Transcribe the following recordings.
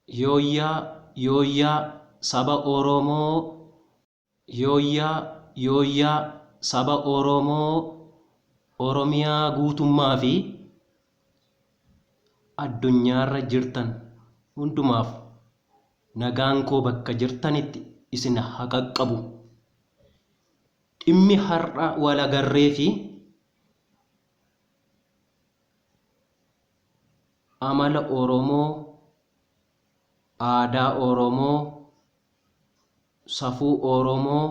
Yooyyaa yooyyaa saba Oromoo. Yooyyaa yooyyaa saba Oromoo Oromiyaa guutummaa fi addunyaarra jirtan hundumaaf nagaan koo bakka jirtanitti isin haa qaqqabu. Dhimmi har'a wal agarree fi amala Oromoo, aadaa Oromoo, safuu Oromoo,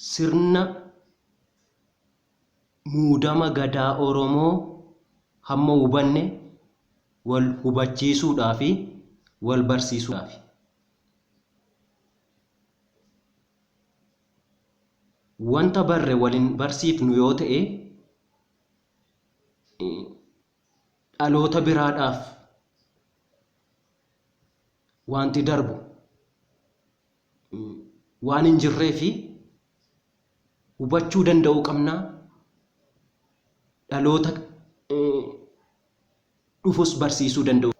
sirna muudama gadaa Oromoo hamma hubanne wal hubachiisuudhaa fi wal barsiisuudhaafi. Wanta barre wal hin barsiifnu yoo ta'e dhaloota biraadhaaf wanti darbu waan hin jirree fi hubachuu danda'uu qabna. Dhaloota dhufus barsiisuu danda'u.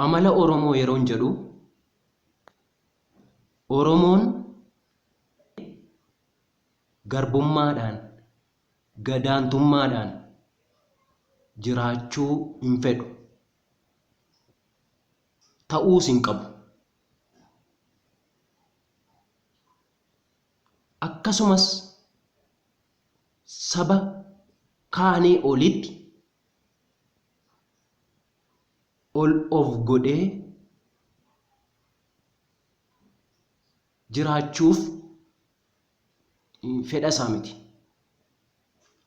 Amala Oromoo yeroon jedhu Oromoon garbummaadhaan, gadaantummaadhaan jiraachuu hin fedhu. Ta'uus hin qabu. Akkasumas saba kaanii olitti ol of godhee jiraachuuf fedha isaa miti.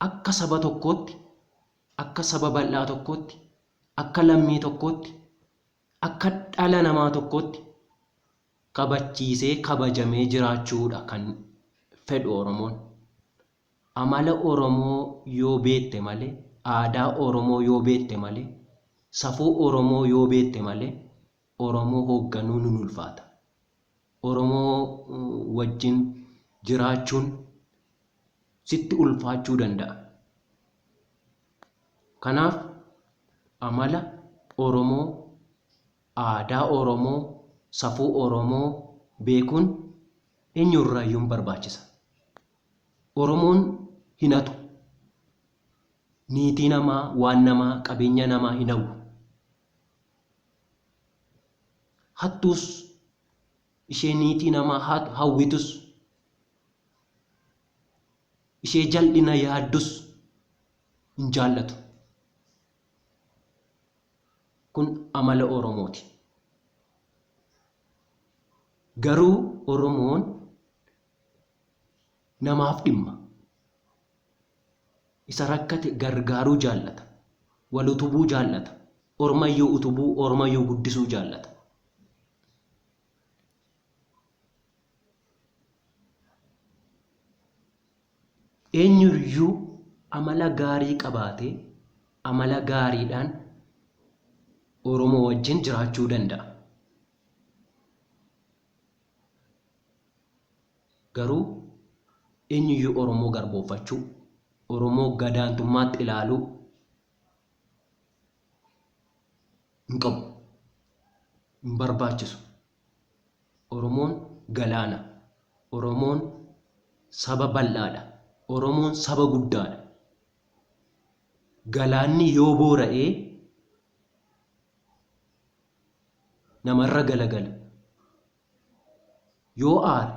Akka saba tokkootti, akka saba bal'aa tokkootti, akka lammii tokkootti, akka dhala namaa tokkootti kabachiisee kabajamee jiraachuudha kan fedhu Oromoon. Amala Oromoo yoo beekte malee, aadaa Oromoo yoo beekte malee, safuu Oromoo yoo beekte malee Oromoo hoogganuun hin ulfaata. Oromoo wajjin jiraachuun sitti ulfaachuu danda'a. Kanaaf amala Oromoo, aadaa Oromoo, safuu Oromoo beekuun eenyurraayyuu hin barbaachisa. Oromoon hin hatu. Niitii namaa, waan namaa, qabeenya namaa hin hawwu. Hattuus ishee niitii namaa hawwitus, ishee jal'ina yaaddus hin jaallatu. Kun amala Oromooti. Garuu Oromoon namaaf dhimma. Isa rakkate gargaaruu jaallata. Wal utubuu jaallata. Ormayyuu utubuu, ormayyuu guddisuu jaallata. Eenyuyyuu amala gaarii qabaatee amala gaariidhaan Oromoo wajjin jiraachuu danda'a. Garuu eenyuyyuu Oromoo garboomfachuu, Oromoo gadaantummaatti ilaaluu hin qabu. Hin barbaachisu. Oromoon galaana. Oromoon saba bal'aadha. Oromoon saba guddaadha. Galaanni yoo boora'ee namarra galagala. Yoo aare,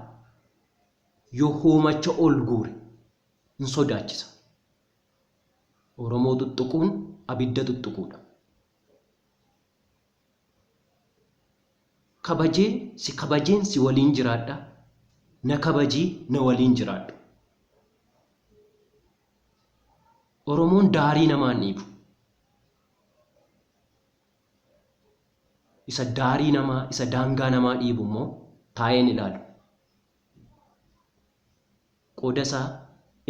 yoo hoomacha ol guure hin sodaachisa. Oromoo tuttuquun abidda tuttuquudha. Kabajee si kabajeen si waliin jiraadha, na kabajii na waliin jiraadhu. Oromoon daarii namaan dhiibu. Isa daarii namaa, isa daangaa namaa dhiibu immoo taa'ee hin ilaalu. Qooda isaa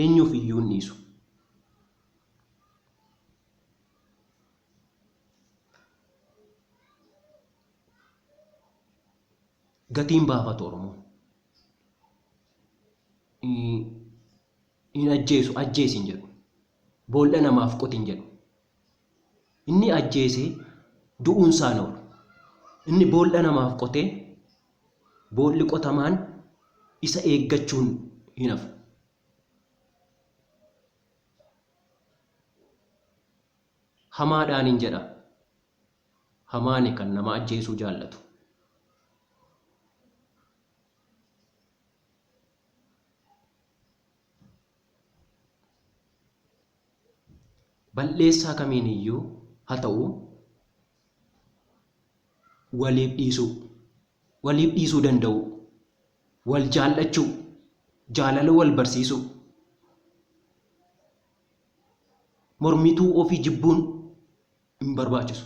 eenyuuf iyyuu hin dhiisu. Gatiin baafatu Oromoon. Hin ajjeesu, ajjeesi hin jedhu. Boolla namaaf qoti hin jedhu. Inni ajjeese du'uun isaa hin oolu. Inni boolla namaaf qotee boolli qotamaan isa eeggachuun hin hafu. Hamaadhaanin jedha. Hamaani kan nama ajjeesuu jaallatu. Bal'eessaa kamiin iyyuu ha ta'u waliif dhiisuu, waliif dhiisuu danda'uu, wal jaallachuu, jaalala wal barsiisuu, mormituu ofii jibbuun hin barbaachisu.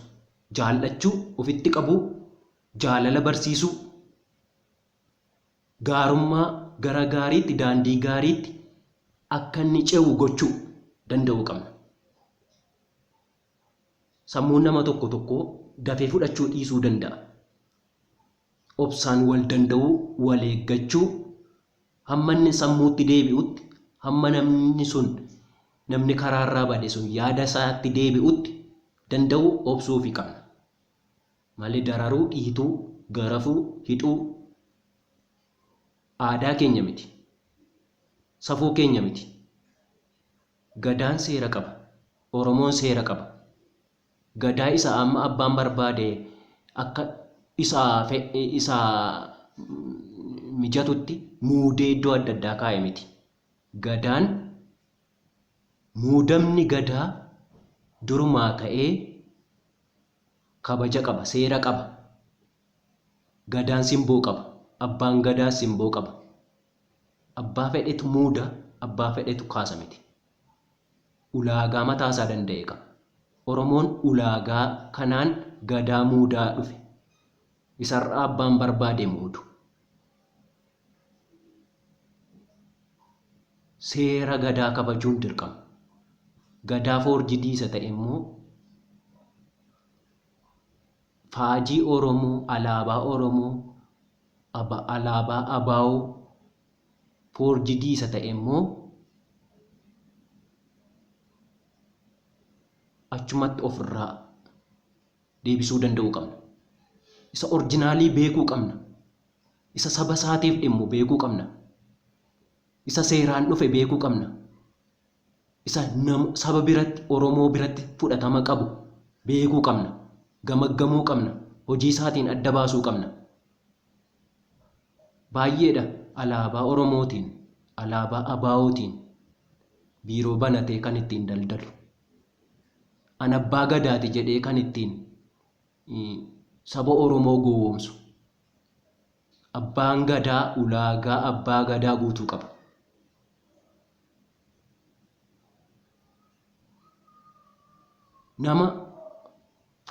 Jaallachuu, ofitti qabuu, jaalala barsiisuu, gaarummaa gara gaariitti, daandii gaariitti akka inni ce'u gochuu danda'uu qabna. Sammuun nama tokko tokkoo dafee fudhachuu dhiisuu danda'a. Obsaan wal danda'uu, wal eeggachuu, hamma inni sammuutti deebi'utti, hamma namni sun namni karaarraa bade sun yaada isaatti deebi'utti danda'uu obsuufi qabna. Malee dararuu, dhiituu, garafuu, hidhuu aadaa keenya miti. Safuu keenya miti. Gadaan seera qaba. Oromoon seera qaba. Gadaa isa amma abbaan barbaade akka isa mijatutti muudee iddoo adda addaa kaa'e miti. Gadaan muudamni gadaa durumaa ka'ee kabaja qaba, seera qaba. Gadaan simboo qaba. Abbaan gadaas simboo qaba. Abbaa fedhetu muuda, abbaa fedhetu kaasa miti. Ulaagaa mataasaa danda'e qaba. Oromoon ulaagaa kanaan gadaa muudaa dhufe. Isarraa abbaan barbaade muudu. Seera gadaa kabajuun dirqama. Gadaa foorjidii isa ta'e immoo faajii Oromoo, alaabaa Oromoo, alaabaa ABO foorjidii isa ta'e immoo achumatti ofirraa deebisuu danda'uu qabna. Isa orjinaalii beekuu qabna. Isa saba isaatiif dhimmu beekuu qabna. Isa seeraan dhufe beekuu qabna. Isa saba biratti, Oromoo biratti fudhatama qabu beekuu qabna. Gamaggamuu qabna. Hojii isaatiin adda baasuu qabna. Baay'eedha alaabaa Oromootiin, alaabaa ABOtiin biiroo banatee kan ittiin daldalu. An abbaa gadaati jedhee kan ittiin saba Oromoo gowwoomsu. Abbaan gadaa ulaagaa abbaa gadaa guutuu qaba. Nama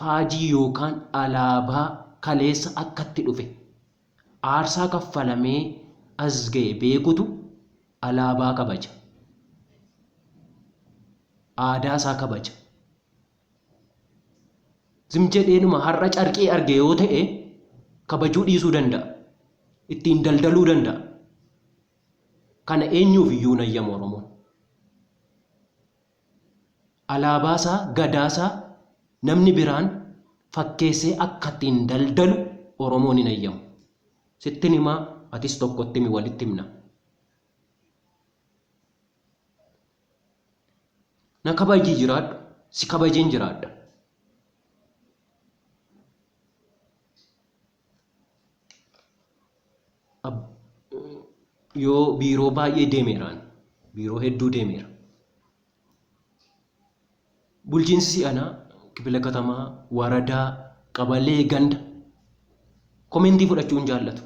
faajii yookaan alaabaa kaleessa akkatti dhufe aarsaa kaffalamee as ga'e beekutu alaabaa kabaja. Aadaa isaa kabaja. Zim jedheenuma har'a carqii arge yoo ta'e kabajuu dhiisuu danda'a. Ittiin daldaluu danda'a. Kana eenyuuf iyyuu hin hayyamu Oromoon. Alaabaa isaa, gadaa isaa namni biraan fakkeessee akka ittiin daldalu Oromoon hin hayyamu. Sittin himaa atis tokkotti himi walitti himna. Na kabajii jiraadhu, si kabajeen jiraadha. Yoo biiroo baay'ee deemeeraan, biiroo hedduu deemeera. Bulchiinsi si'anaa kifila katamaa, waradaa, qabalee, ganda komentii fudhachuu hin jaallatu.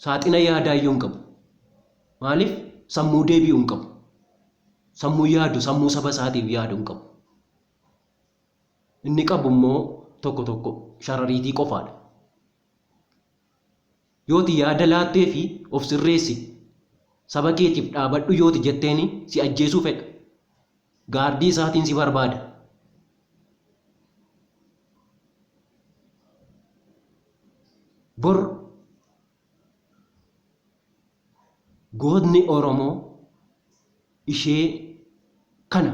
Saaxina yaadaa iyyuu hin qabu. Maaliif? Sammuu deebi'u hin qabu. Sammuu yaadu, sammuu saba isaatiif yaadu hin qabu. Inni qabu immoo tokko tokko sharariitii qofaadha. Yooti yaada laattee fi of sirreessi saba keetiif dhaabadhu yooti jetteeni si ajjeesuu fedha. Gaardii isaatiin si barbaada. Bor gootni Oromoo Ishee kana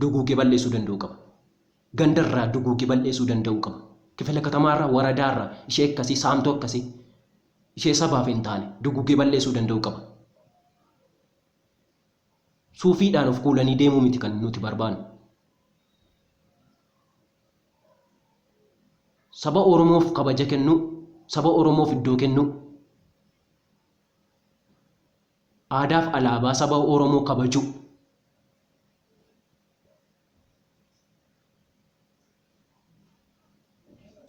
duguugee balleessuu danda'uu qaba. Gandarraa duguugee balleessuu danda'uu qaba. Kifila katamaarraa, waradaarraa ishee akkasii, saamtuu akkasii, ishee sabaaf hin taane duguugee balleessuu danda'uu qaba. Suufiidhaan of kuulanii deemuu miti kan nuti barbaannu. Saba Oromoof kabaja kennuu, saba Oromoof iddoo kennuu, aadaaf alaabaa saba Oromoo kabajuu.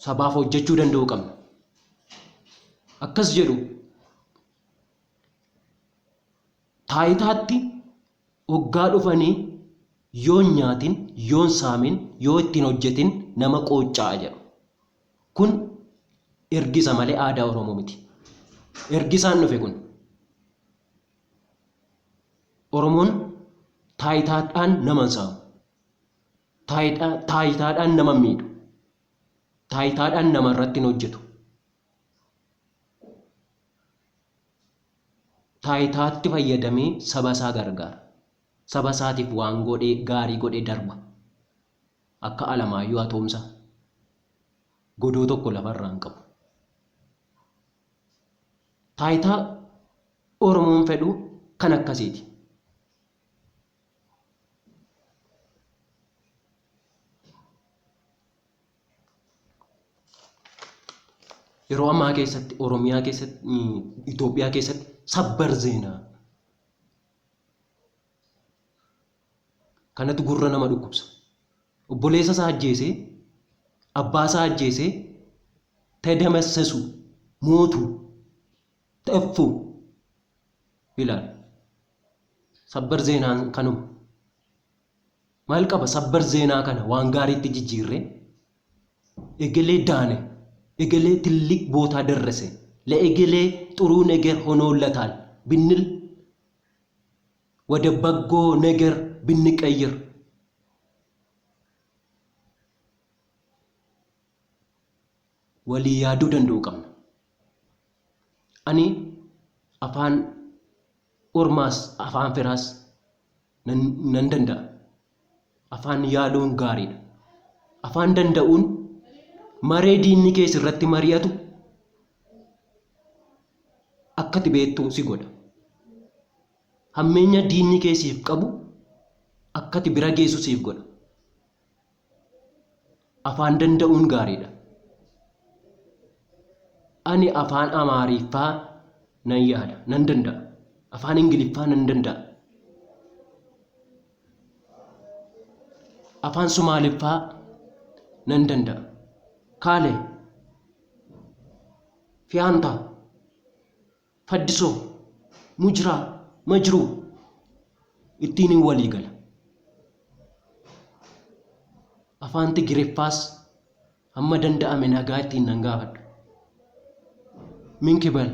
Sabaaf hojjechuu danda'uu qabna. Akkas jedhu taayitaatti hoggaa dhufanii yoo hin nyaatin, yoo hin saamin, yoo ittiin hojjetin nama qoocca'a jedhu. Kun ergisa malee aadaa Oromoo miti. Ergisaan dhufe kun. Oromoon taayitaadhaan nama hin saamu. Taayitaadhaan nama hin miidhu. Taayitaadhaan nama irratti hin hojjetu. Taayitaatti fayyadamee saba isaa gargaara. Saba isaatiif waan godhee gaarii godhee darba. Akka Alamaayyoo Atoomsaa godoo tokko lafarraa hin qabu. Taayitaa Oromoon fedhu kan akkasiiti. Yeroo ammaa keessatti Oromiyaa keessatti Itoophiyaa keessatti sabbar zeenaa kanatu gurra nama dhukkubsa. Obboleessa isaa ajjeesee abbaa isaa ajjeesee tadamassasu mootu xaffu ilaal. Sabbar zeenaan kanuma. Maal qaba sabbar zeenaa kana waan gaariitti jijjiirree egelee daane egelee tilliq bootaa derrese le'egelee xuruu neger honollataal binnil wada baggoo neger binniqayyir. Walii yaaduu danda'uu qabna. Ani afaan ormaas afaan firaas nan danda'a. Afaan yaaluun gaariidha. Afaan danda'uun maree diinni kee sirratti mari'atu akka ati beektu si godha. Hammeenya diinni kee siif qabu akka ati bira geessu siif godha. Afaan danda'uun gaariidha. Ani afaan Amaariffaa nan yaala, nan danda'a. Afaan Ingiliffaa nan danda'a. Afaan Sumaaliffaa nan danda'a. Kaale, Fiyaantaa, Faddisoo, Mujraa, Majruu ittiinin walii gala. Afaan Tigiriffaas hamma danda'ame nagaa ittiin nan gaafadha. Minkibal,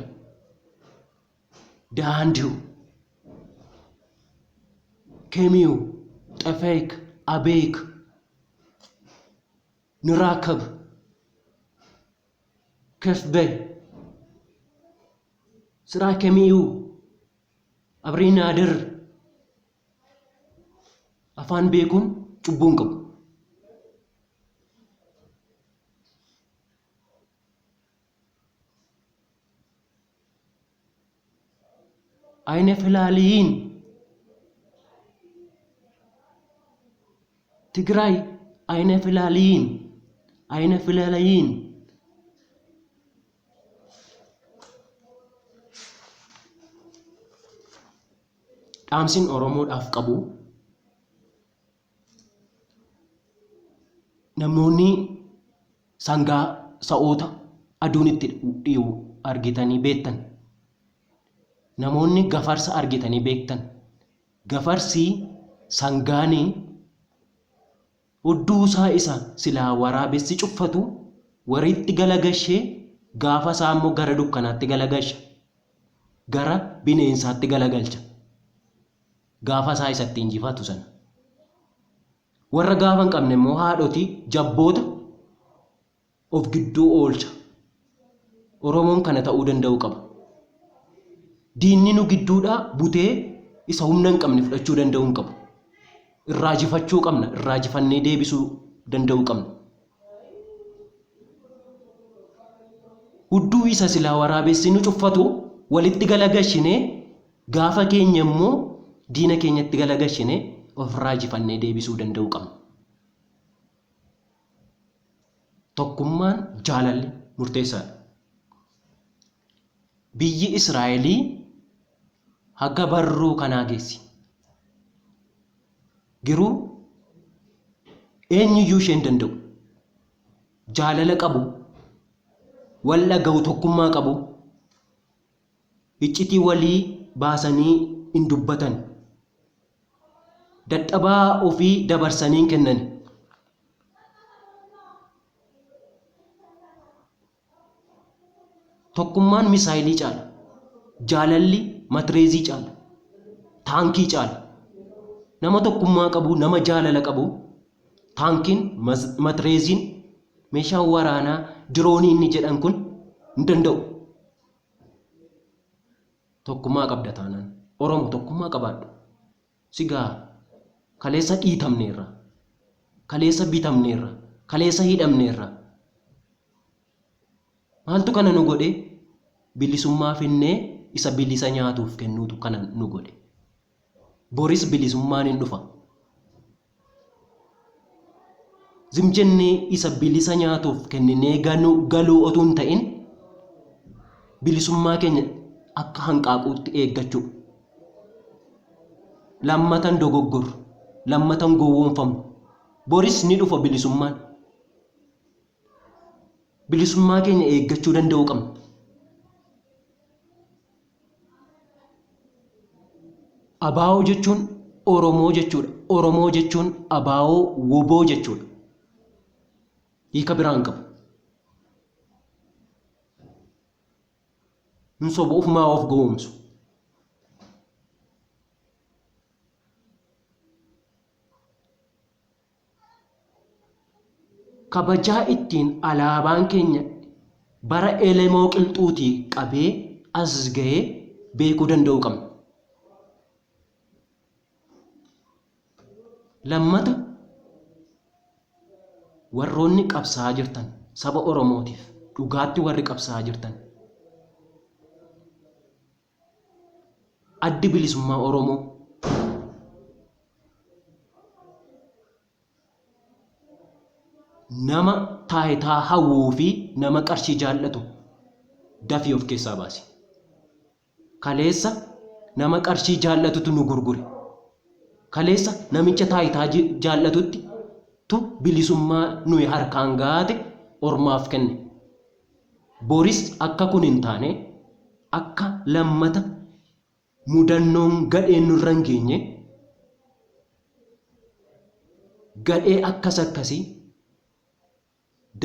Daandiyu, Kemiyu, Xefeek, Abeek, Niraakab, Kefbe, Siraa kemiyu, Abrii Naadir. Afaan beekuun cubbuu hin qabu. Ayne filaaliyiin Tigraay ayne filaaliyiin ayne filalayiin Dhaamsin Oromoodhaaf qabu namoonni sangaa sa'oota aduun itti dhiyu argitanii beektan. Namoonni gafarsa argitanii beektan. Gafarsi sangaanii Hudduu isaa isa silaa waraabessi cuffatu wariitti galagashee gaafa isaa immoo gara dukkanaatti galagasha. Gara bineensaatti galagalcha. Gaafa isaa isa itti injifatu sana. Warra gaafa hin qabne immoo haadhotii jabboota of gidduu oolcha. Oromoon kana ta'uu danda'uu qaba. Diinni nu gidduudhaa butee Isa humna hin qabne fudhachuu danda'uu hin qabu. Irraa jifachuu qabna. Irraa jifannee deebisuu danda'uu qabna. Hudduu isa silaa waraabessi nu cuffatu walitti galagashinee gaafa keenya immoo diina keenyatti galagashinee ofirraa jifannee deebisuu danda'uu qabna. Tokkummaan jaalalli murteessaadha. Biyyi Israa'elii haga barruu kanaa geessi. Giruu eenyuyyuu ishee hin danda'u. Jaalala qabu, wal dhaga'u, tokkummaa qabu, iccitii walii baasanii hin dubbatan. Dadhabaa ofii dabarsanii hin kennani. Tokkummaan misaayilii caala. Jaalalli matireezii caala. Taankii caala. Nama tokkummaa qabu, nama jaalala qabu, taankiin, matireeziin, meeshaan waraanaa, diroonii inni jedhan kun hin danda'u. Tokkummaa qabda taanaan. Oromo tokkummaa qabaadhu. Si gaha. Kaleessa dhiitamneerra. Kaleessa bitamneerra. Kaleessa hidhamneerra. Maaltu kana nu godhe? Bilisummaa finnee isa bilisa nyaatuuf kennuutu kana nu godhe. Boris bilisummaan hin dhufa. Zim jennee isa bilisa nyaatuuf kenninee galuu otuu hin ta'in bilisummaa keenya akka hanqaaquutti eeggachuu. Lammatan dogoggorru, lammatan gowwoomfamnu. Boris ni dhufa bilisummaan. Bilisummaa keenya eeggachuu danda'uu qabna. Abaa'oo jechuun Oromoo jechuudha. Oromoo jechuun abaa'oo woboo jechuudha. Hiika biraa hin qabu. Hin sobu ofumaa of gowwoomsu. Kabajaa ittiin alaabaan keenya bara Elemoo Qilxuutii qabee as gahe beekuu danda'uu qabna. Lammata warroonni qabsaa'aa jirtan saba Oromootiif dhugaatti warri qabsaa'aa jirtan Addi Bilisummaa Oromoo nama taayitaa hawwuu fi nama qarshii jaallatu dafii of keessaa baasi. Kaleessa nama qarshii jaallatutu nu gurgure. Kaleessa namicha taayitaa jaallatutti tu bilisummaa nuyi harkaan gaate ormaaf kenne. Boris akka kun hin taane, akka lammata mudannoon gadheen nurra hin geenye, gadhee akkas akkasii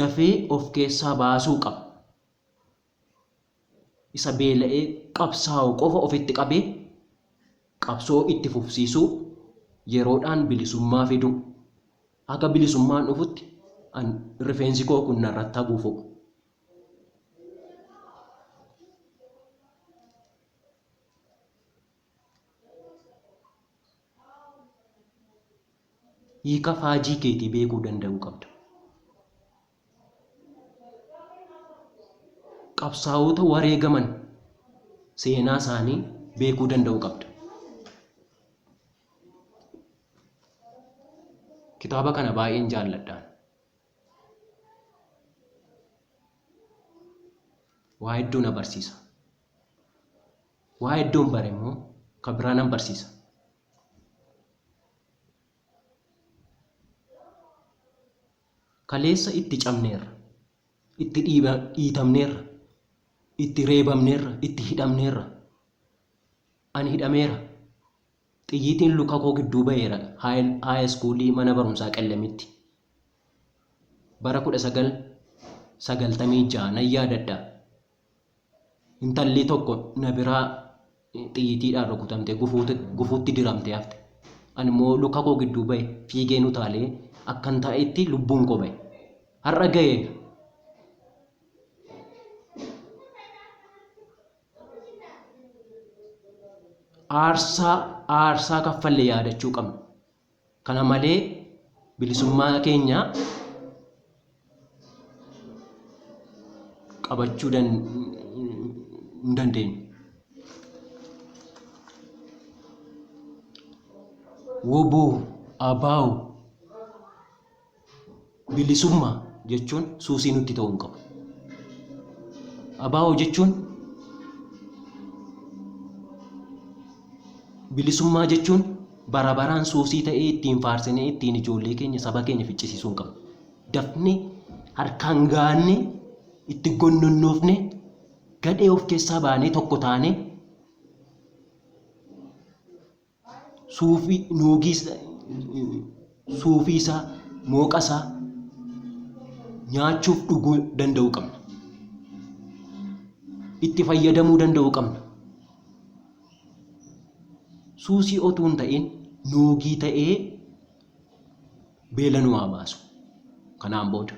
dafee of keessaa baasuu qaba. Isa beela'ee qabsaa'u qofa ofitti qabee qabsoo itti fufsiisuu, yeroodhaan bilisummaa fiduu. Haga bilisummaan dhufutti an rifeensi koo kun narratti haguufu. Hiika faajii keetii beekuu danda'uu qabda. Qabsaa'ota wareegaman seenaa isaanii beekuu danda'uu qabda. Kitaaba kana baay'een jaalladhaan. Waa hedduu na barsiisa. Waa hedduun bare immoo kan biraa nan barsiisa. Kaleessa itti cabneerra. Itti dhiitamneerra. Itti reebamneerra. Itti hidhamneerra. Ani hidhameera. Xiyyiitiin luka koo gidduu ba'eera haaya iskuulii mana barumsaa Qellemitti. Bara 1996 nan yaadadha. Intalli tokko na biraa xiyyiitiidhaan rukutamtee gufuutti diramtee hafte. Ani immoo luka koo gidduu ba'e fiigeen utaalee akkan taa'etti lubbuun koo ba'e. Har'a ga'eera. Aarsaa aarsaa kaffalle yaadachuu qabna. Kana malee bilisummaa keenya qabachuu hin dandeenyu. Wbo, ABO, bilisummaa jechuun suusii nutti ta'uu hin qabu. ABO jechuun bilisummaa jechuun bara baraan suusii ta'ee ittiin faarsinee ittiin ijoollee keenya saba keenya ficcisiisuu hin qabnu. Dafnee harkaan gaannee itti gonnonnoofnee gadhee of keessaa baanee tokko taanee suufii nuugii suufii isaa mooqa isaa nyaachuuf dhuguu danda'uu qabna. Itti fayyadamuu danda'uu qabna. Suusii otuu hin ta'in nuugii ta'ee beela nu haa baasu. Kanaan booda.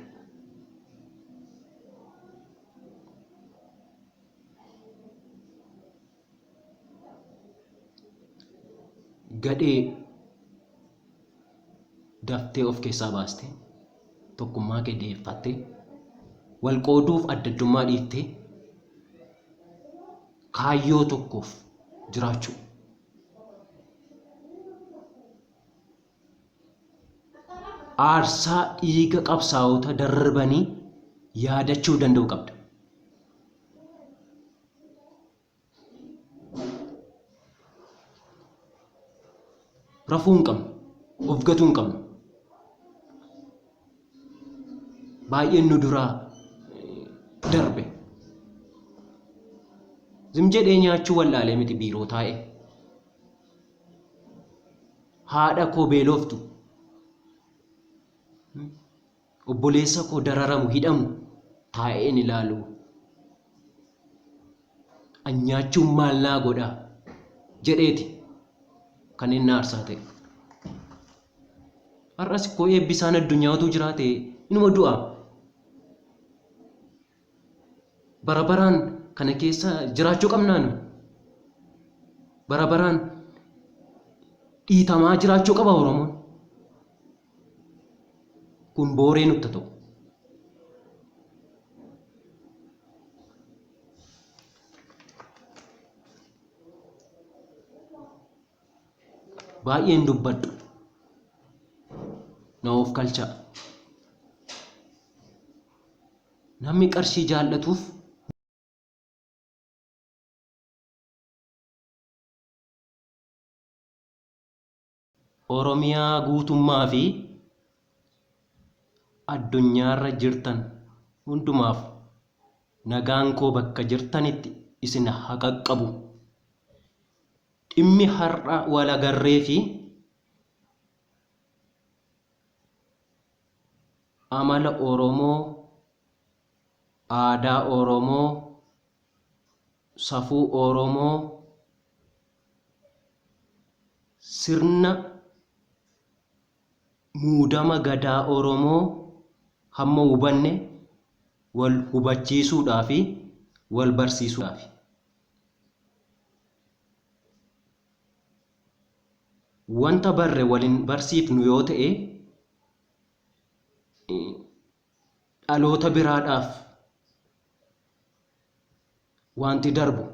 Gadhee daftee of keessaa baastee tokkummaa kee deeffattee wal qooduuf addaddummaa dhiiftee kaayyoo tokkoof jiraachuu. Aarsaa dhiiga qabsaa'ota darbanii yaadachuu danda'uu qabda. Rafuu hin qabnu. Of gatuu hin qabnu. Baay'een nu duraa darbe. Zim jedhee nyaachuu wallaalee miti biiroo taa'ee. Haadha koo beeloftu. Obboleessa koo dararamu hidhamu taa'een ilaalu. An nyaachuun maal naa godha jedheeti kan inni aarsaa ta'e. Har'as koo eebbisaan addunyaa utuu jiraate inuma du'a. Bara baraan kana keessa jiraachuu qabnaa nu? Bara baraan dhiitamaa jiraachuu qaba Oromoon? Kun booree nutti ta'u. Baay'een dubbadhu. Na of kalchaa. Namni qarshii jaallatuuf Oromiyaa guutummaa fi addunyaarra jirtan hundumaaf nagaan koo bakka jirtanitti isin haa qaqqabu. Dhimmi har'a wal agarreefi amala Oromoo, aadaa Oromoo, safuu Oromoo, sirna muudama Gadaa Oromoo hamma hubanne wal hubachiisuudhaafi wal barsiisuudhaafi. Wanta barre wal hin barsiifnu yoo ta'e dhaloota biraadhaaf wanti darbu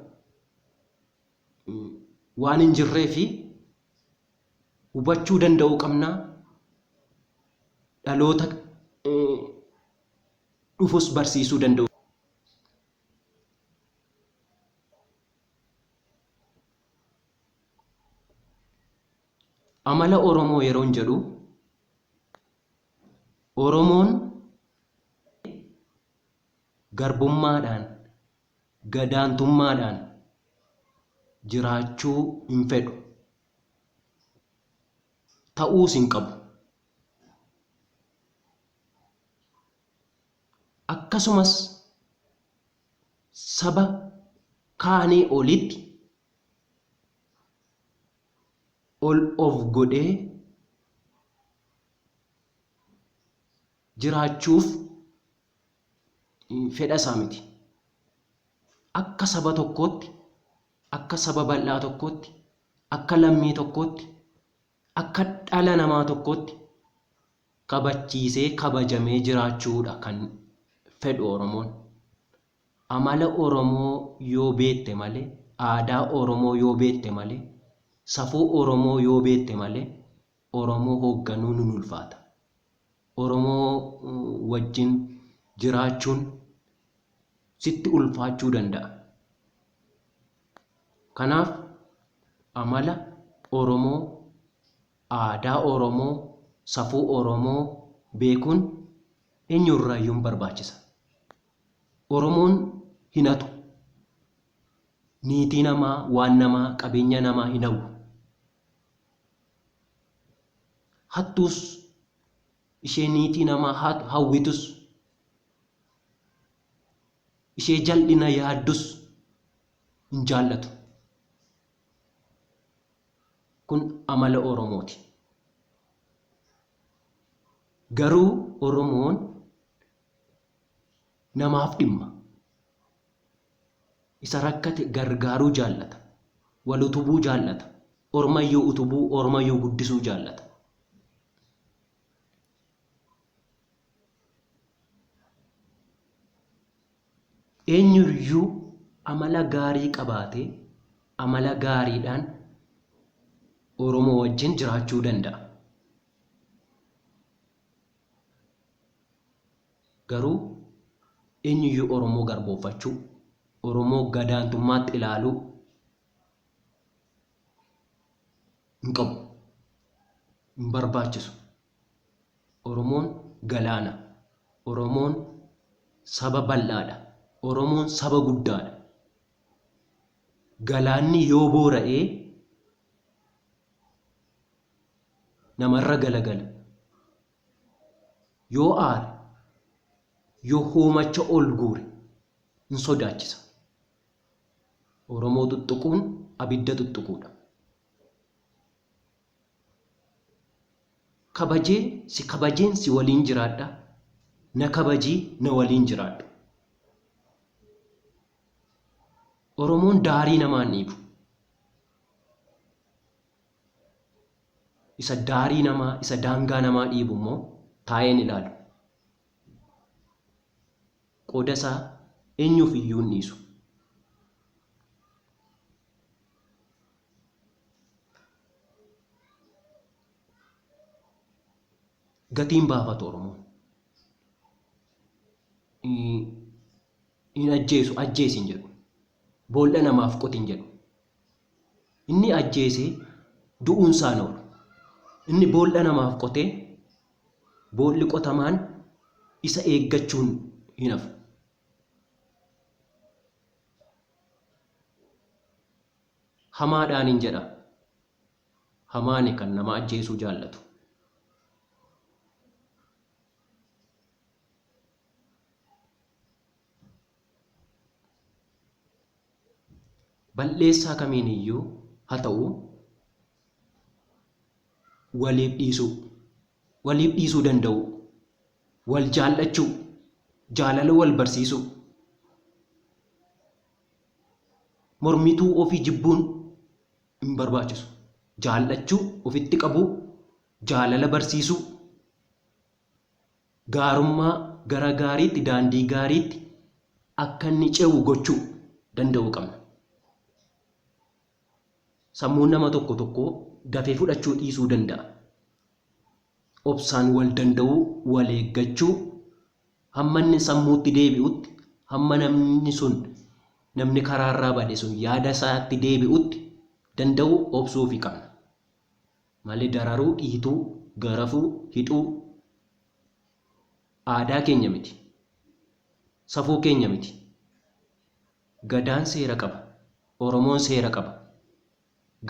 waan hin jirree fi hubachuu danda'uu qabna. Dhaloota dhufus barsiisuu danda'u. Amala Oromoo yeroon jedhu Oromoon garbummaadhaan, gadaantummaadhaan jiraachuu hin fedhu. Ta'uus hin qabu. Akkasumas saba kaanii olitti ol of godhee jiraachuuf fedha isaa miti. Akka saba tokkootti, akka saba bal'aa tokkootti Akka lammii tokkootti, akka dhala namaa tokkootti kabachiisee kabajamee jiraachuudha kan fedhu Oromoon. Amala Oromoo yoo beekte malee, aadaa Oromoo yoo beekte malee, safuu Oromoo yoo beekte malee Oromoo hoogganuu nun ulfaata. Oromoo wajjin jiraachuun sitti ulfaachuu danda'a. Kanaaf amala Oromoo, aadaa Oromoo, safuu Oromoo beekuun eenyurraayyuu hin barbaachisa. Oromoon hin hatu. Niitii namaa, waan namaa, qabeenya namaa hin hawwu. Hattuus ishee niitii namaa hawwitus, ishee jal'ina yaaddus hin jaallatu. Kun amala Oromooti. Garuu Oromoon namaaf dhimma. Isa rakkate gargaaruu jaallata. Wal utubuu jaallata. Ormayyuu utubuu, ormayyuu guddisuu jaallata. Eenyuyyuu amala gaarii qabaatee amala gaariidhaan Oromoo wajjin jiraachuu danda'a. Garuu eenyuyyuu Oromoo garboomfachuu, Oromoo gadaantummaatti ilaaluu hin qabu. Hin barbaachisu. Oromoon galaana. Oromoon saba bal'aadha. Oromoon saba guddaadha. Galaanni yoo boora'ee namarra galagala. Yoo aare, yoo hoomacha ol guure hin sodaachisa. Oromoo tuttuquun abidda tuttuquudha. Kabajee si kabajeen si waliin jiraadha, na kabajii na waliin jiraadhu. Oromoon daarii namaan dhiibu. Isa daarii namaa, isa daangaa namaa dhiibu immoo taa'een ilaalu. Qooda isaa eenyuuf iyyuu hin dhiisu. Gatiin baafatu Oromoon. Hin ajjeesu, ajjeesi hin jedhu. Boolla namaaf qoti hin jedhu. Inni ajjeese du'uun isaa hin oolu. Inni boolla namaaf qotee boolli qotamaan isa eeggachuun hin hafu. Hamaadhaan hin jedha. Hamaani kan nama ajjeesuu jaallatu. Bal'eessaa kamiin iyyuu haa ta'u waliif dhiisuu, waliif dhiisuu danda'uu, wal jaallachuu, jaalala wal barsiisuu, mormituu ofii jibbuun hin barbaachisu. Jaallachuu, ofitti qabuu, jaalala barsiisuu, gaarummaa gara gaariitti, daandii gaariitti akka inni ce'u gochuu danda'uu qabna. Sammuun nama tokko tokkoo dafee fudhachuu dhiisuu danda'a. Obsaan wal danda'uu, wal eeggachuu, hamma inni sammuutti deebi'utti, hamma namni sun namni karaarraa bade sun yaada isaatti deebi'utti danda'uu obsuufi qabna. Malee dararuu, dhiituu, garafuu, hidhuu aadaa keenya miti. Safuu keenya miti. Gadaan seera qaba. Oromoon seera qaba.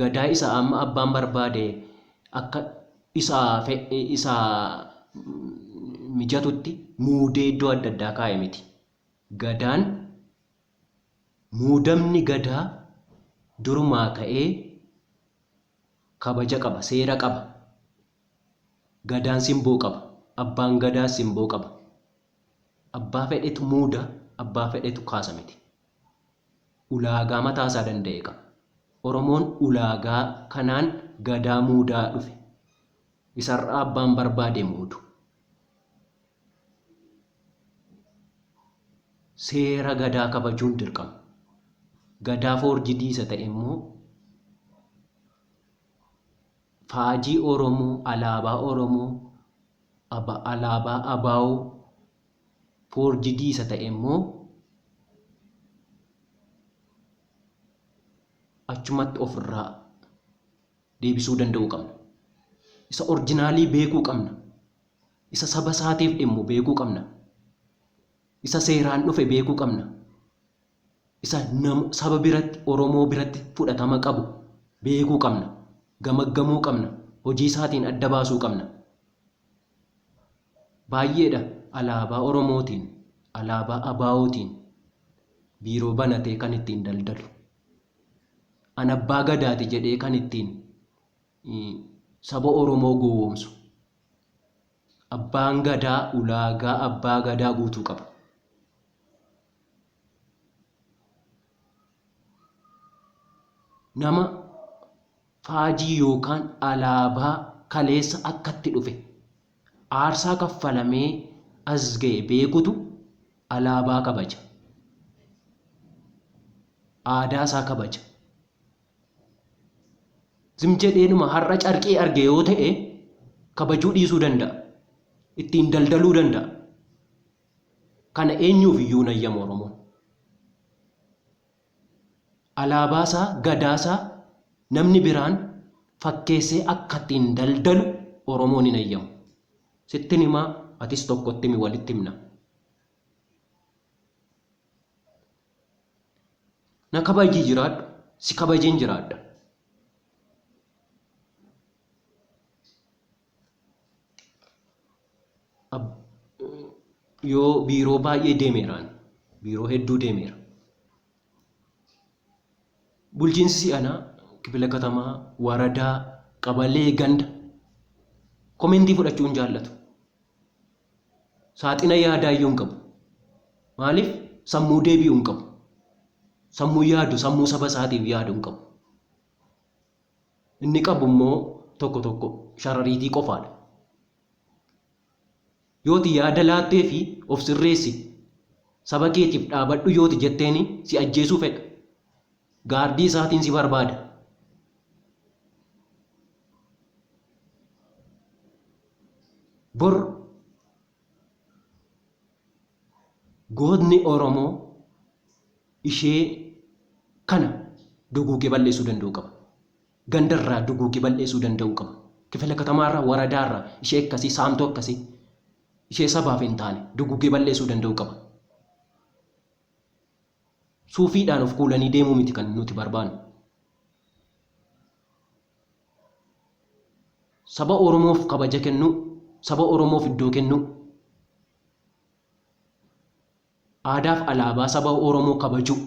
Gadaa isa amma abbaan barbaade akka isaa isaa mijatutti muudee iddoo adda addaa kaa'e miti. Gadaan muudamni gadaa durumaa ka'ee kabaja qaba, seera qaba. Gadaan simboo qaba. Abbaan gadaas simboo qaba. Abbaa fedhetu muuda, abbaa fedhetu kaasa miti. Ulaagaa mataa isaa danda'e qaba. Oromoon ulaagaa kanaan Gadaa muudaa dhufe. Isa har'a abbaan barbaade muudu. Seera Gadaa kabajuun dirqama. Gadaa foorjidii isa ta'e immoo faajii Oromoo, alaabaa Oromoo, alaabaa ABO foorjidii isa ta'e immoo achumatti ofirraa deebisuu danda'uu qabna. Isa orjinaalii beekuu qabna. Isa saba isaatiif dhimmu beekuu qabna. Isa seeraan dhufe beekuu qabna. Isa saba biratti, Oromoo biratti fudhatama qabu beekuu qabna. Gamaggamuu qabna. Hojii isaatiin adda baasuu qabna. Baay'eedha alaabaa Oromootiin, alaabaa ABOtiin biiroo banatee kan ittiin daldalu. An abbaa gadaati jedhee kan ittiin saba Oromoo gowwoomsu. Abbaan gadaa ulaagaa abbaa gadaa guutuu qaba. Nama faajii yookaan alaabaa kaleessa akkatti dhufe aarsaa kaffalamee as ga'e beekutu alaabaa kabaja. Aadaa isaa kabaja. Zim jedheenuma har'a carqii arge yoo ta'e kabajuu dhiisuu danda'a. Ittiin daldaluu danda'a. Kana eenyuuf iyyuu hin hayyamu Oromoon. Alaabaa isaa, gadaa isaa namni biraan fakkeessee akka ittiin daldalu Oromoon hin hayyamu. Sittin himaa atis tokkotti himi walitti himna. Na kabajii jiraadhu, si kabajeen jiraadha. Yoo biiroo baay'ee deemeeraan, biiroo hedduu deemeera. Bulchiinsi si'anaa kifila katamaa, waradaa, qabalee, ganda komentii fudhachuu hin jaallatu. Saaxina yaadaa iyyuu hin qabu. Maaliif? Sammuu deebi'u hin qabu. Sammuu yaadu, sammuu saba isaatiif yaadu hin qabu. Inni qabu immoo tokko tokko sharariitii qofaadha. Yooti yaada laattee fi of sirreessi saba keetiif dhaabadhu yooti jetteeni si ajjeesuu fedha. Gaardii isaatiin si barbaada. Bor gootni Oromoo ishee kana duguugee balleessuu danda'uu qaba. Gandarraa duguugee balleessuu danda'uu qaba. Kifila katamaarraa, waradaarraa ishee akkasii, saamtuu akkasii, ishee sabaaf hin taane duguugee balleessuu danda'uu qaba. Suufiidhaan of kuulanii deemuu miti kan nuti barbaannu. Saba Oromoof kabaja kennuu, saba Oromoof iddoo kennuu, aadaaf alaabaa saba Oromoo kabajuu.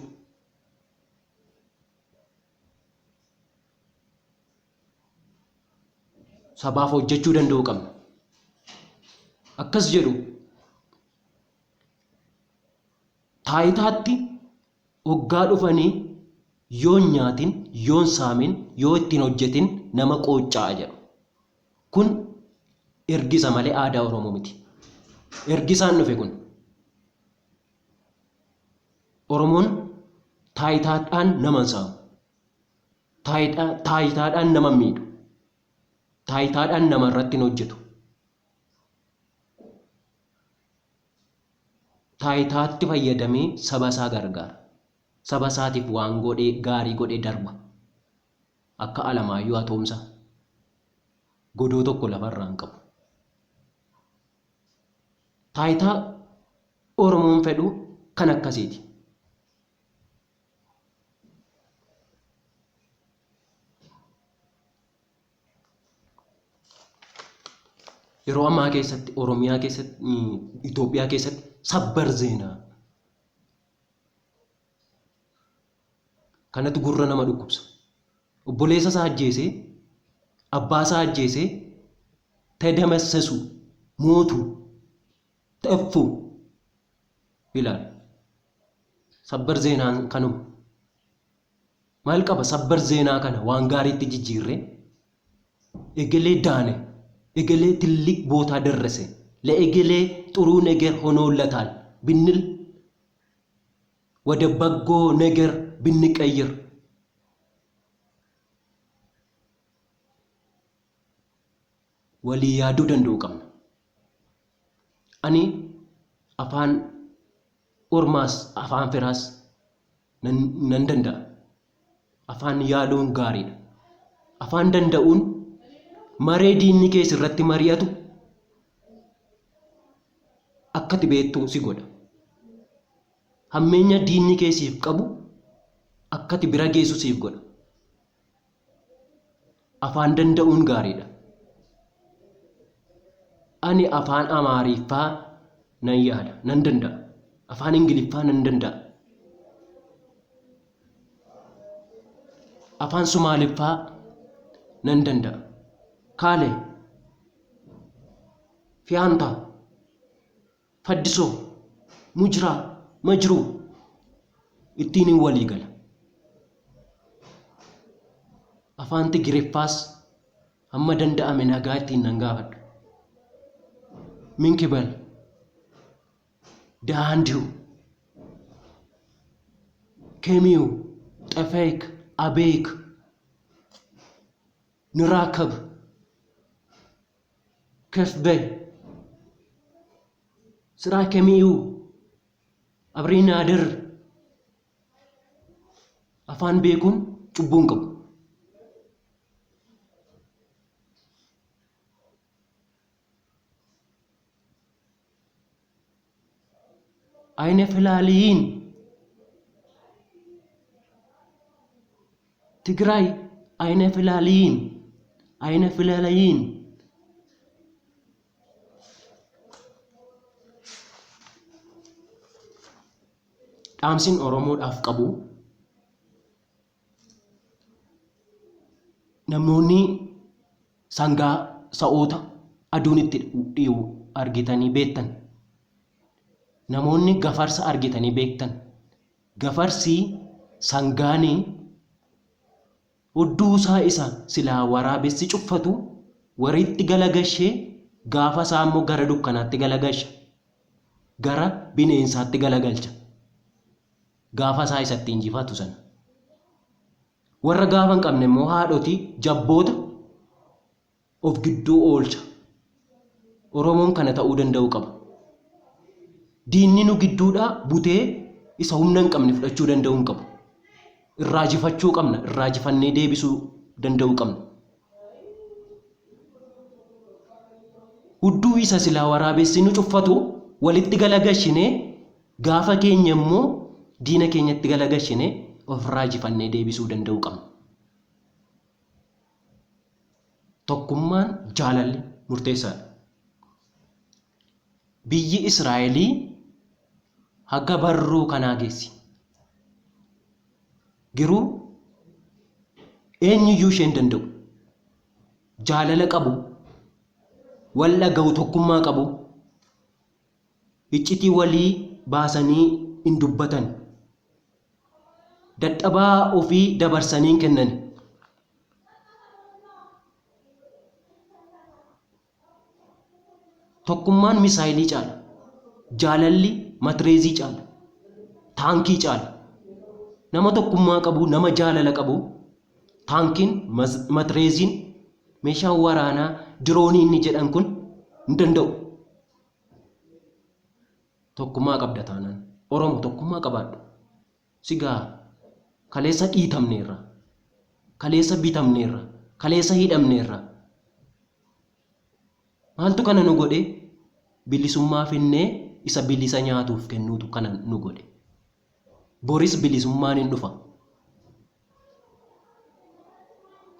Sabaaf hojjechuu danda'uu qabna. Akkas jedhu taayitaatti hoggaa dhufanii yoo hin nyaatin, yoo hin saamin, yoo itti hin hojjetin nama qooccaa'a jedhu. Kun ergisa malee aadaa Oromoo miti. Ergisaan dhufe kun. Oromoon taayitaadhaan nama hin saamu. Taayitaadhaan nama hin miidhu. Taayitaadhaan nama irratti hin hojjetu. Taayitaatti fayyadamee saba isaa gargaara. Saba isaatiif waan godhee gaarii godhee darba. Akka Alamaayyoo Atoomsaa godoo tokko lafarraa hin qabu. Taayitaa Oromoon fedhu kan akkasiiti. Yeroo ammaa keessatti Oromiyaa keessatti Itoophiyaa keessatti sabbar zeenaa kanatu gurra nama dhukkubsa. Obboleessa isaa ajjeesee abbaa isaa ajjeesee tadamassasu mootu xeffu ilaal. Sabbar zeenaan kanuma. Maal qaba sabbar zeenaa kana waan gaariitti jijjiirree egelee daane egelee tilliq bootaa darrese ለእገሌ ጥሩ ነገር ሆኖለታል ብንል ወደ በጎ ነገር ብንቀይር walii yaaduu danda'uu qabna. Ani afaan ormaas afaan firaas nan danda'a. Afaan yaaluun gaariidha. Afaan danda'uun maree diinni kee sirratti mari'atu akka ati beektu si godha. Hammeenya diinni kee siif qabu akka ati bira geessu siif godha. Afaan danda'uun gaariidha. Ani afaan Amaariffaa nan yaada, nan danda'a. Afaan Ingiliffaa nan danda'a. Afaan Sumaaliffaa nan danda'a. Kaale, Fiyaantaa, Faddisoo, Mujiraa, Majruu ittiin hin walii gala. Afaan Tigiriffaas hamma danda'ame nagaa ittiin nan gaafadha. Minkibal, Daandiu, Kemiyu, Xefeek, Abeek, Niraakab, Kefbe, Siraa Kemiyu, Abrinaadir. Afaan beekuun cubbuu hin qabu. Ayne filaaliyiin Tigraay ayne filaaliyiin ayne filaalayiin Dhaamsin Oromoodhaaf qabu namoonni sangaa sa'oota aduun itti dhiyu argitanii beektan. Namoonni gafarsa argitanii beektan. Gafarsi sangaani hudduu isaa isa silaa waraabessi cuffatu waritti galagashee gaafa isaa immoo gara dukkanaatti galagasha. Gara bineensaatti galagalcha. Gaafa isaa isatti injifatu sana. Warra gaafa hin qabne immoo haadhotii jabboota of gidduu oolcha. Oromoon kana ta'uu danda'uu qaba. Diinni nu gidduudhaa butee isa humna hin qabne fudhachuu danda'uu hin qabu. Irraa jifachuu qabna. Irraa jifannee deebisuu danda'uu qabna. Hudduu isa silaa waraabessi nu cuffatu walitti galagashinee gaafa keenya immoo diina keenyatti galagashinee ofirraa jifannee deebisuu danda'uu qabna. Tokkummaan jaalalli murteessaadha. Biyyi Israa'elii haga barruu kanaa geessi. Garuu eenyuyyuu ishee hin danda'u. Jaalala qabu, wal dhaga'u, tokkummaa qabu, iccitii walii baasanii hin dubbatan. Dadhabaa ofii dabarsanii hin kennan. Tokkummaan misaayilii caala. Jaalalli matireezii caala. Taankii caala. Nama tokkummaa qabu, nama jaalala qabu, taankiin, matireeziin, meeshaan waraanaa, diroonii inni jedhan kun hin danda'u. Tokkummaa qabda taanaan. Oromo tokkummaa qabaadhu. Sigaa kaleessa dhiitamneerra. Kaleessa bitamneerra. Kaleessa hidhamneerra. Maaltu kana nu godhe? Bilisummaa finnee isa bilisa nyaatuuf kennuutu kana nu godhe. Boris bilisummaan hin dhufa.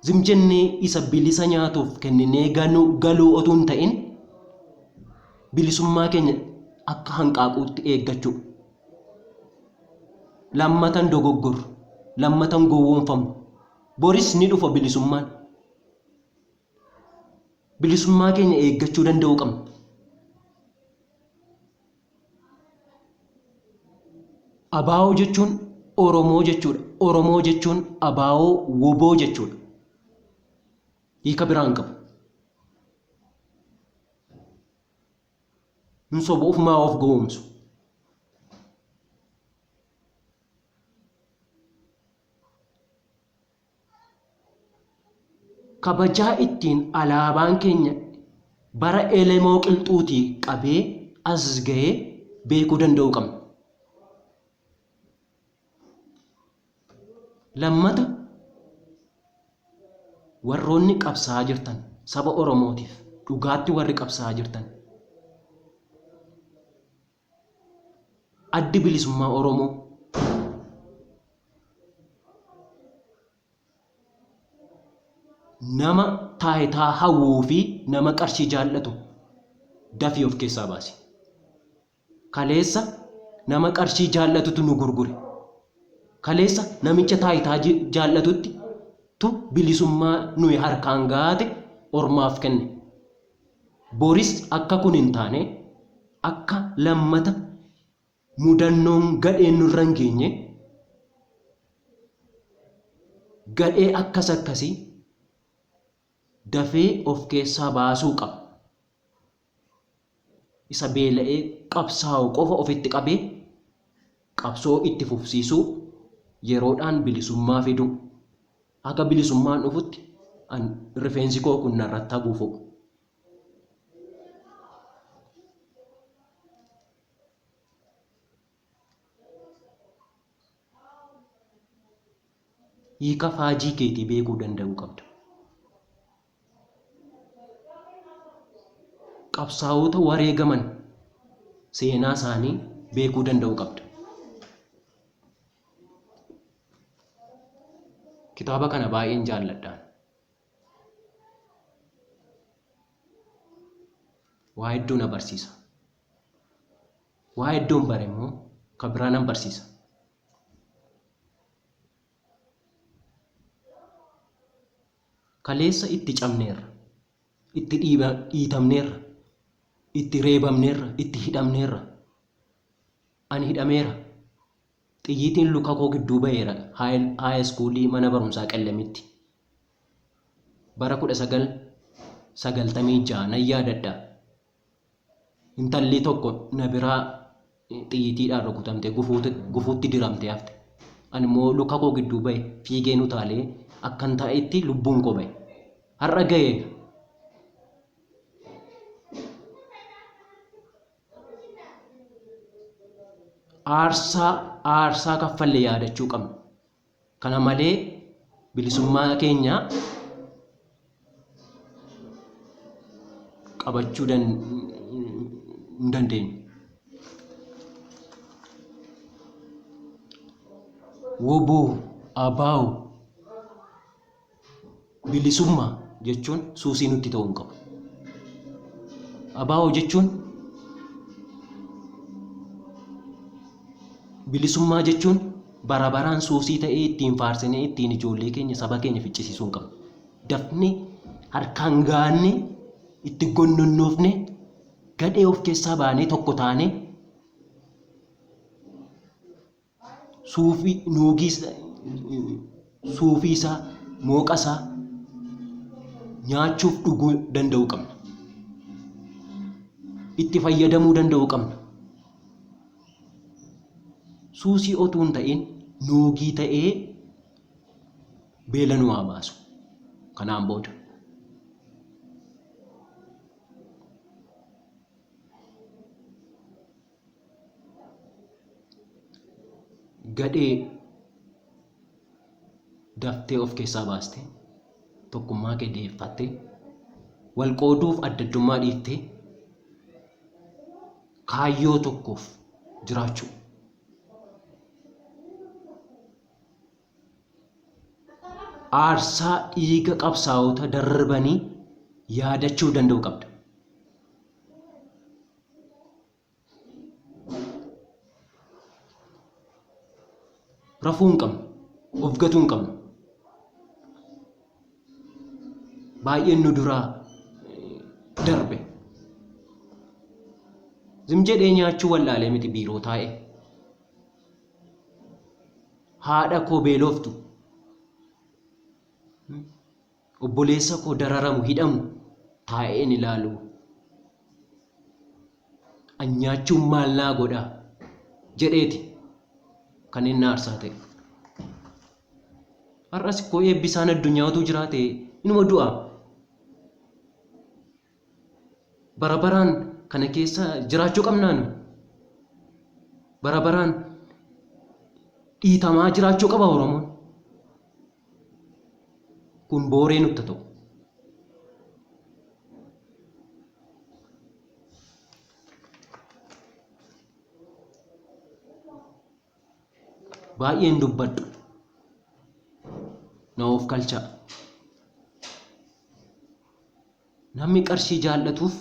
Zim jennee isa bilisa nyaatuuf kenninee galuu otuu hin ta'in bilisummaa keenya akka hanqaaquutti eeggachuu. Lammatan dogoggorru, lammatan gowwoomfamnu. Boris ni dhufa bilisummaan. Bilisummaa keenya eeggachuu danda'uu qabna. Abaa'oo jechuun Oromoo jechuudha. Oromoo jechuun abaa'oo woboo jechuudha. Hiika biraa hin qabu. Hin sobu ofumaa of gowwoomsu. Kabajaa ittiin alaabaan keenya bara Elemoo Qilxuutii qabee as ga'e beekuu danda'uu qabna. Lammata warroonni qabsaa'aa jirtan saba Oromootiif dhugaatti warri qabsaa'aa jirtan Addi Bilisummaa Oromoo nama taayitaa hawwuu fi nama qarshii jaallatu dafii of keessaa baasi. Kaleessa nama qarshii jaallatutu nu gurgure. Kaleessa namicha taayitaa jaallatutti tu bilisummaa nuyi harkaan gaate ormaaf kenne. Boris akka kun hin taane, akka lammata mudannoon gadheen nurra hin geenye, gadhee akkas akkasii dafee of keessaa baasuu qaba. Isa beela'ee qabsaa'u qofa ofitti qabee qabsoo itti fufsiisuu, yeroodhaan bilisummaa fiduu. Haga bilisummaan dhufutti an rifeensi koo kun narratti haguufu. Hiika faajii keetii beekuu danda'uu qabda. Qabsaa'ota wareegaman seenaa isaanii beekuu danda'uu qabda. Kitaaba kana baay'een jaalladhaan. Waa hedduu na barsiisa. Waa hedduun bare immoo kan biraa nan barsiisa. Kaleessa itti cabneerra, itti dhiitamneerra, itti reebamneerra, itti hidhamneerra. Ani hidhameera. Xiyyiitiin luka koo gidduu ba'eera haaya iskuulii mana barumsaa Qellemitti. Bara 1996 nan yaadadha. Intalli tokko na biraa xiyyiitiidhaan rukutamtee gufuutti diramtee hafte. Ani immoo luka koo gidduu ba'e fiigeen utaalee akkan taa'etti lubbuun koo ba'e. Har'a ga'eera. Aarsaa aarsaa kaffalle yaadachuu qabna. Kana malee bilisummaa keenya qabachuu hin dandeenyu. Wbo, ABO, bilisummaa jechuun suusii nutti ta'uu hin qabu. ABO jechuun bilisummaa jechuun bara baraan suusii ta'ee ittiin faarsinee ittiin ijoollee keenya saba keenya ficcisiisuu hin qabnu. Dafnee harkaan gaannee itti gonnonnoofne gadhee of keessaa baanee tokko taanee suufii nuugii suufii isaa mooqa isaa nyaachuuf dhuguu danda'uu qabna. Itti fayyadamuu danda'uu qabna. Suusii otuu hin ta'in nuugii ta'ee beela nu haa baasu. Kanaan booda. Gadhee daftee of keessaa baastee tokkummaa kee deeffattee wal qooduuf addaddummaa dhiiftee kaayyoo tokkoof jiraachuu. Aarsaa dhiiga qabsaa'ota darbanii yaadachuu danda'uu qabda. Rafuu hin qabnu. Of gatuu hin qabnu. Baay'een nu duraa darbe. Zim jedhee nyaachuu wallaalee miti biiroo taa'ee. Haadha koo beeloftu, obboleessa koo dararamu, hidhamu taa'een ilaalu. An nyaachuun maal naa godha jedheeti kan inni aarsaa ta'e. Har'as koo eebbisaan addunyaa utuu jiraate inuma du'a. Bara baraan kana keessa jiraachuu qabnaa nu? Bara baraan dhiitamaa jiraachuu qaba Oromoon? Kun booree nutti ta'u. Baay'een dubbadhu. Na of kalchaa. Namni qarshii jaallatuuf